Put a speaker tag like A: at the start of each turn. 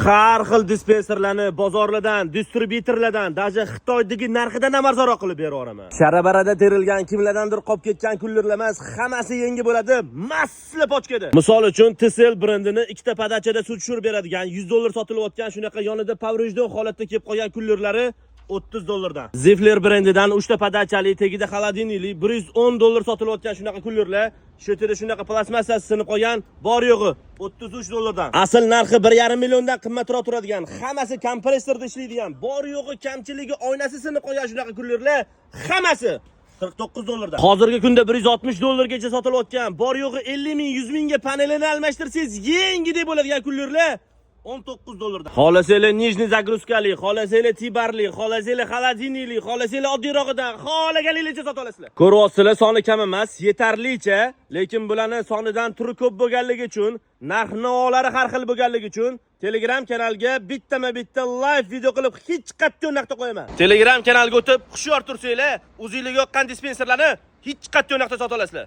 A: Har xil dispenserlarni bozorlardan, distribyutorlardan, даже Xitoydagi narxidan ham arzonroq qilib berib yuboraman. Sharabarada terilgan, kimlardandir qolib ketgan kullerlar emas, hammasi yangi bo'ladi, масла pachkada. Misol uchun, TCL brendini ikkita подача da suv tushirib beradigan, 100 dollar sotilayotgan shunaqa yonida поврежден holatda kelib qolgan kullerlari 30 dollardan. Zifler brendidan 3 ta подача li, tagida холодильник li 110 dollar sotilayotgan shunaqa kullerlar, shu yerda shunaqa plastmassasi sinib qolgan, bor yo'g'i 33 dollardan. Asl narxi 1,5 milliondan qimmatroq turadigan, hammasi kompressorda ishlaydigan, bor yo'g'i kamchiligi oynasi sinib qolgan shunaqa kullerlar, hammasi 49 dollardan. Hozirgi kunda 160 dollargacha sotilayotgan, bor yo'g'i 50 ming, 100 mingga panelini almashtirsangiz, yengidek bo'ladigan kullerlar 19 dollardan. Xohlasanglar нижний загрузка li, xohlasanglar T-barli, xohlasanglar холодильник li, xohlasanglar oddiyrog'idan, xohlaganinglarcha sota olasizlar. Ko'ryapsizlar, soni kam emas, yetarlicha, lekin bularni sonidan turi ko'p bo'lganligi uchun, narx navolari har xil bo'lganligi uchun Telegram kanalga bittama-bitta live video qilib hech qayerda narxda qo'yaman. Telegram kanalga o'tib, hushyor tursanglar, o'zingizlarga yoqqan dispenserlarni hech qayerda narxda sota olasizlar.